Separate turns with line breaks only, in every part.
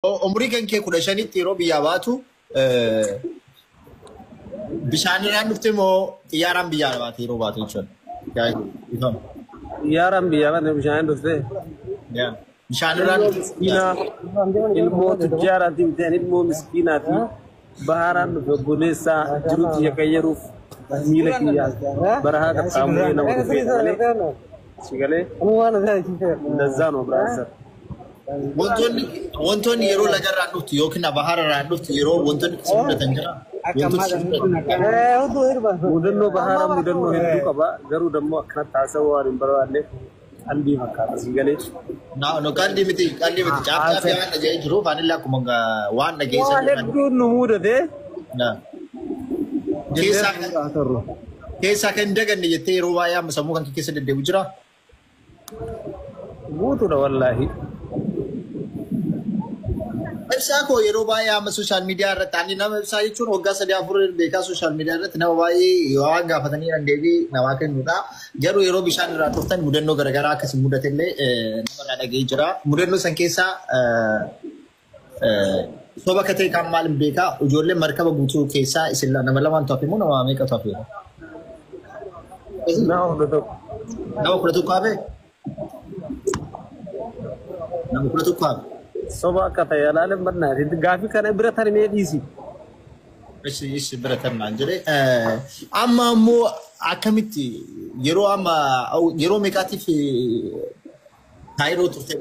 Umurii kan kee 15tti yeroo biyyaa baatu bishaanirraan dhufte moo xiyyaaraan biyyaa baate yeroo baatu jechuudha? Ifama.
Xiyyaaraan biyyaa baate bishaan dhufte.
Bishaanirraan
Ilmoo
dhufte.
miskiinaa, ilmoo tujjaaraatiin ta'an ilmoo miskiinaati. Baharaan dhufe obboleessaa jirutti yakayyaruuf miila kiyyaa barahaa qaxxaamuree nama dhufee malee si galee እንደዛ ነው ብራዘር።
Wantoonni yeroo lagarraan dhuftu yookiin bahararraan dhuftu yeroo wantoonni si mudatan jira. Wantoota si mudatan.
Mudannoo baharaa mudannoo hedduu qaba. Garuu dammoo akkanatti haasawuu waan hin barbaanneef qalbii fakkaata si galee.
No, qalbii miti, qalbii miti. Caaf caafii waan dhaga'ee jiruuf anillee akkuma waan dhageessan.
Waan hedduun nu mudate
Keessaa
turru.
Keessaa kan hin daganne jettee yeroo baay'ee amma sammuu kan keessa deddeebi'u jira.
Guutuudha wallaahi.
Ibsaa koo yeroo baay'ee amma social media irratti ani nama ibsaa jechuun waggaa 3 4 beekaa social media irratti nama baay'ee waan gaafatanii kan deebii namaa kennudha. Garuu yeroo bishaan irraa dhuftan mudannoo garaagaraa akkasii mudate illee namarraa dhaga'ee jira. Mudannoo san keessaa soba akka ta'e kan maal hin beekaa ijoolleen markaba guutuu keessaa isin nama lamaantu hafe moo nama meeqatu hafe?
Nama 11.
Nama 11 hafe? Nama 11 hafe.
Soba akka ta'e alaaleen barnaati. Gaafii kana bira tarmee dhiisi.
Ishi ishi bira tarnaan jedhe. Amma immoo akkamitti yeroo amma yeroo meeqaatiif Kaayiroo turte?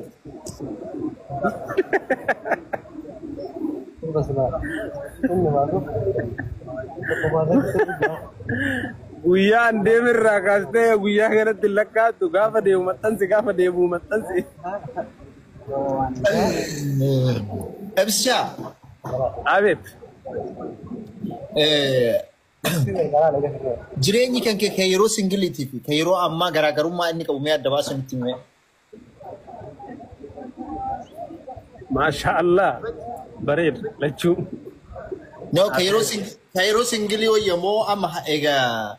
Guyyaan deemirraa kaastee guyyaa kanatti lakkaattu gaafa deemu maxxansi gaafa deemu maxxansi.
Ibsishaa.
Abeet.
Jireenyi kan kee kan yeroo singiliitii fi kan yeroo ammaa garaagarummaa inni qabu mee adda baasuu nutti himi.
Maasha Allah. Bareeda lachuu.
No, kan yeroo kan yeroo singilii wayya moo amma egaa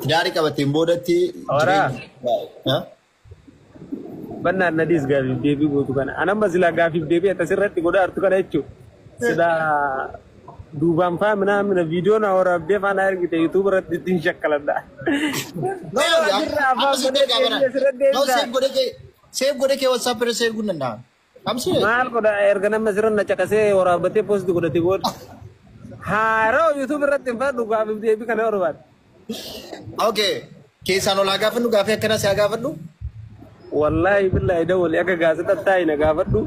tidaarii qabateen boodatti
Horaa.
jireenya.
Bannaan nadiis gaafiif deebii gootu kana. Anamma silaa gaafiif deebii asirratti godhaa jirtu kana jechuudha. Silaa duubaan faa minaa viidiyoo na waraabdee faana ergite YouTube irratti ittiin shakkaladha.
No,
Asirraa
amma
afaan
si
godhee
ergaa bara.
deebii asirratti
No,
deebisa.
save godhee kee save godhee kee WhatsApp irra save gochuu danda'a. Amsi.
Maal godha erga nama asirra na caqasee waraabbatee post godhate booda. Haaroo YouTube irratti hin fadhu gaafiif deebii kana barbaada.
Okay. Keessaan ol haa gaafannu gaafii akkanaa si haa gaafadhu.
Wallaahi billahi dawwali akka gaazexaa taa'i na gaafadhu.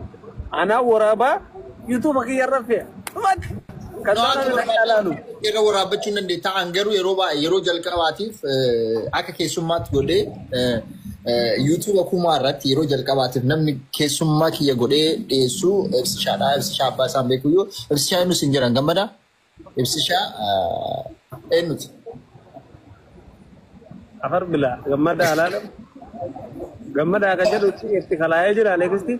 Anaa waraabaa YouTube kiyyarra fe'a. Kan
No,
sana
akka
na ilaalu.
Irra waraabbachuu hin dandeetta. An garuu yeroo baay'ee yeroo jalqabaatiif akka keessummaatti godhee YouTube kumaa irratti yeroo jalqabaatiif namni keessummaa kiyya godhee dhiyeessu Ibsishaadha. Ibsishaa abbaa isaan beekuyyuu. Ibsishaa eenyu siin jedhan gammada? Ibsishaa eenyuti?
Afar bila gammada alaalam. Gammada akka jedhu itti kalaayee jira Aleekisti.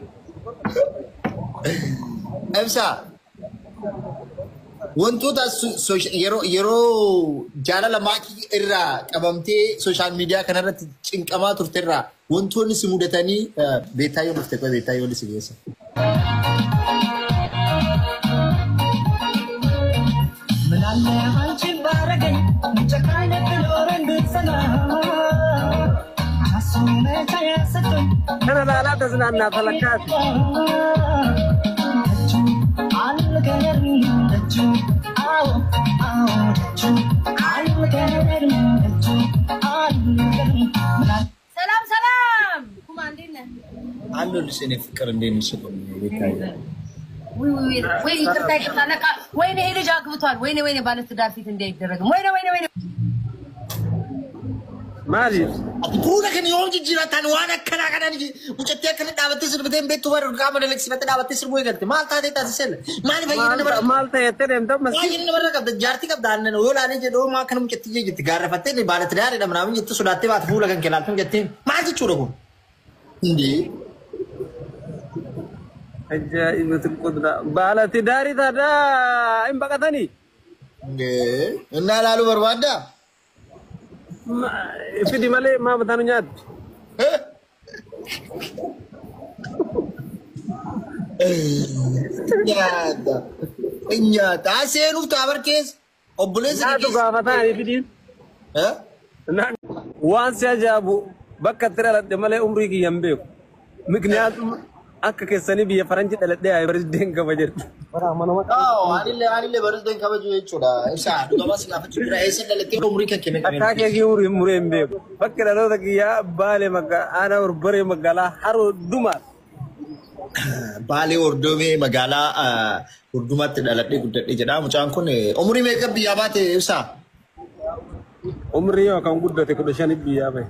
Ibsaa. Wantoota yeroo yeroo jaalala maakii irraa qabamtee social media kanarratti cinqamaa turte irraa wantoonni si mudatanii beektaa yoo dhufte beektaa yoo si geessa.
ምናለ አንቺን ባረገኝ ጨካኝ ብኖር እንድትሰማ እሱ መቻ ያሰጠኝ
Kana laalaa tasnaannaa falakkaati.
አልቀርም ደጁ አዎ አዎ ደጁ አልቀርም ደጁ አልቀርም ምናለ
ሰላም ሰላም፣ ኩማ እንዴት ነህ?
አለሁልሽ የእኔ ፍቅር እንዴት ነሽ? ቤታዬ?
ውይ ውይ ውይ፣ ይቅርታ ይቅርታ፣ ለካ ወይኔ ይሄ ልጅ አግብቷል። ወይኔ ወይኔ፣ ባለትዳር ፊት እንዲህ አይደረግም። ወይኔ ወይኔ ወይኔ።
Maaliif?
Ati fuula kana yoom jijjiirataan waan akkanaa kanaan mucattii akkana dhaabattee sirbitee hin beektu bara qaama dalagsifattee dhaabattee sirbuu eegalte. Maal taatee taasiselle? Maal fayyina namarra
Maal ta'e deemta ammas?
Baay'een namarra qabda jaartii qabda aannan yoo laalee jedhu maa akkana mucattii jee jetti gaarrafattee baala minaamin jette sodaattee baate fuula kan kee laaltu mucattiin maal jechuudha kun? Indee.
Ajaa'ibatul qudraa. Baala tidaarii taadaa hin baqatanii?
Indee. Innaa laaluu barbaaddaa?
Fidi malee maa mataa nu nyaatti?
Nyaata. Nyaata. Seenuuf taabar keessa. Obboleessa
Naatu gaafataa ani fidiin. Waan si ajaa'ibu bakka itti dhaladhe malee umrii kiyya hin beeku. Mikniyaatum akka keessanii biyya faranjii dhaladhee haa barisdeen qaba jedhu.
Anillee barisdeen kabaju jechuudha. Ibsaa dhugamaa si gaafachuu jira. Eessa dhalattee umrii kan kenne
Akkaa keekii umrii muree hin beeku. Bakki dhaloota kiyyaa Baalee aanaa Barbaree magaalaa Haroo Dumaa.
Baalee Hordoomee magaalaa Hurdumaatti dhaladhee guddadhee jedha. Mucaan kun umurii meeqa biyyaa baate ibsaa?
Umrii yookaan guddate 15 biyyaa bahe.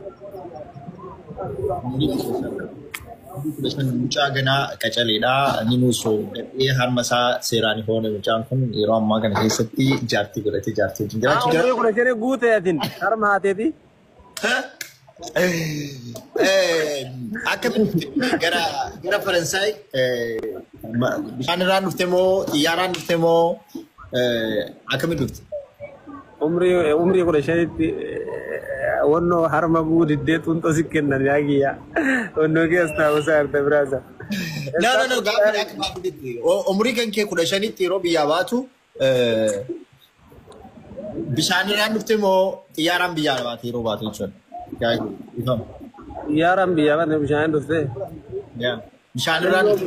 Mucaa ganaa qacaleedha. Inni nuusoo guddadhee harma isaa seeraan hoone mucaan kun yeroo ammaa kana keessatti jaartii godhatee jaartii wajjin jiraachuu jira.
Umrii 15 guutee atiin harma haateeti.
Akkamitti gara Faransaay bishaan irraan dhufte moo xiyyaaraan dhufte moo akkamitti dhufte?
Umrii 15tti wannoo harma guudiddee xuuxoo si kennan yaa kiyya. Wannoo keessa taa'uusaa irta biraasa.
No, no, no, gaaffii akka gaaffiitti. Umrii kan kee 15tti yeroo biyyaa baatu bishaan irraan dhufte moo xiyyaaraan biyyaa baate yeroo baatu jechuudha?
Xiyyaaraan biyyaa baate bishaan dhufte.
Bishaan irraan dhufte.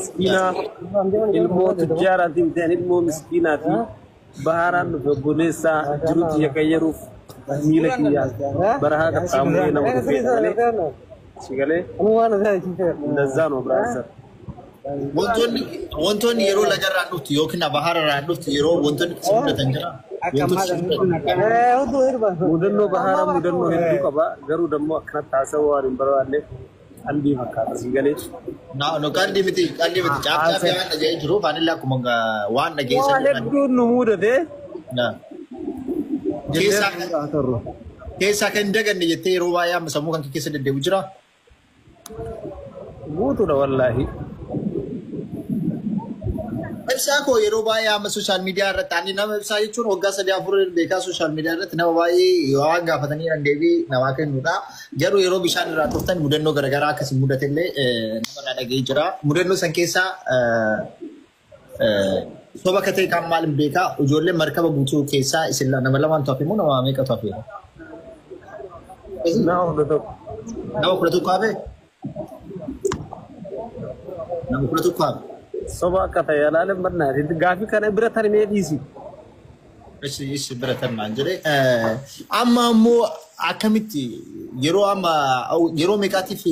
Ilmoo tujjaaraatiin ta'an ilmoo miskiinaati. Baharaan dhufe obboleessaa jirutti yakayyaruuf miila kiyyaa barahaa qaxxaamuree nama dhufee malee sigalee እንደዛ ነው ብራዘር።
Wantoonni yeroo lagarraan dhuftu yookiin bahararraan dhuftu yeroo wantoonni si mudatan jira. Wantoonni si mudatan.
Mudannoo baharaa mudannoo hedduu qaba garuu dammoo akkanatti haasawuu waan hin barbaanneef qalbii fakkaata sigalee.
No, qalbii miti caaf caafii waan dhaga'ee jiruuf anillee akkuma waan dhageessan.
Waan hedduun nu mudate.
Keessaa kan hin daganne jettee yeroo baay'ee amma sammuu kan keessa deddeebi'u jira.
Guutuudha wallaahi.
Ibsaa koo yeroo baay'ee amma social media irratti ani nama ibsaa jechuun waggaa 3 4 beekaa social media irratti nama baay'ee waan gaafatanii jiran deebii namaa kennudha. Garuu yeroo bishaan irraa turtan mudannoo garaagaraa akkasii mudate illee namarraa dhaga'ee jira. Mudannoo san keessaa soba akka ta'e kan maal hin beekaa ijoolleen markaba guutuu keessaa isin nama lamaan hafe moo nama meeqatu hafe?
Nama 11.
Nama 11 hafe? Nama 11 hafe.
Soba akka ta'e alaaleen barnaati. Gaafii kana bira tarmee dhiisi.
Ishi bira tarnaan jedhe. Amma immoo akkamitti yeroo amma yeroo meeqaatiif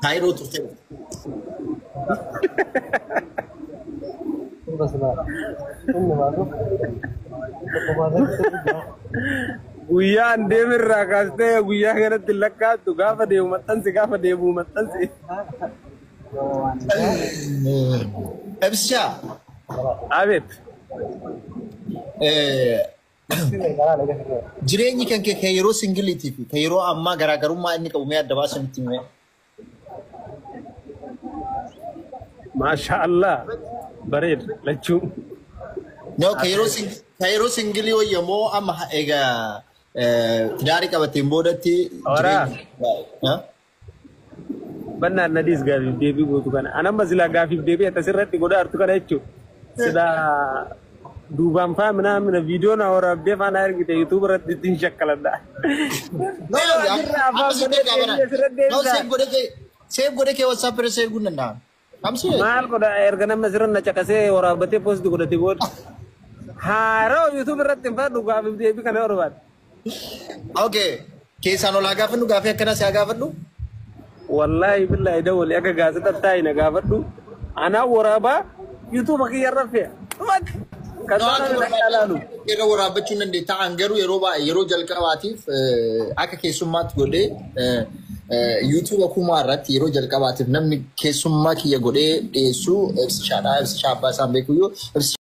Kaayiroo turte?
Guyyaan deemirraa kaastee guyyaa kanatti lakkaattu gaafa deemu maxxansi gaafa deemu maxxansi.
Ibsishaa.
Abeet.
Jireenyi kan kee kan yeroo singleitii fi kan yeroo ammaa garaagarummaa inni qabu mee adda baasuu nutti himi.
Maasha Allah. Bareeda lachuu.
No, kan yeroo single wayya moo amma egaa tidaarii qabateen boodatti jireenya.
Bannaan nadiis gaafiif deebii gootu kana. Anamma silaa gaafiif deebii asirratti godhaa jirtu kana jechuudha. Silaa duubaan faa minaa viidiyoo na waraabdee faana ergite YouTube irratti ittiin shakkaladha.
No, no, save godhe kee WhatsApp irra save gochuu danda'a.
Maal godha erga nama asirra na caqasee waraabbatee post godhate booda. Haaroo YouTube irratti hin fadhu gaafiif deebii kana barbaada.
Okay. Keessaan ol haa gaafannu gaafii akkanaa si haa gaafadhu.
Wallaahi billaahi dawwali akka gaazexaa taa'i na gaafadhu. Anaa waraabaa YouTube kiyya irra fe'a.
Irra waraabbachuu hin dandeetta. An garuu yeroo baay'ee yeroo jalqabaatiif akka keessummaatti godhee YouTube kumaa irratti yeroo jalqabaatiif namni keessummaa kiyya godhee dhiyeessu ibsishaadha. Ibsishaa abbaa isaan beekuyyuu.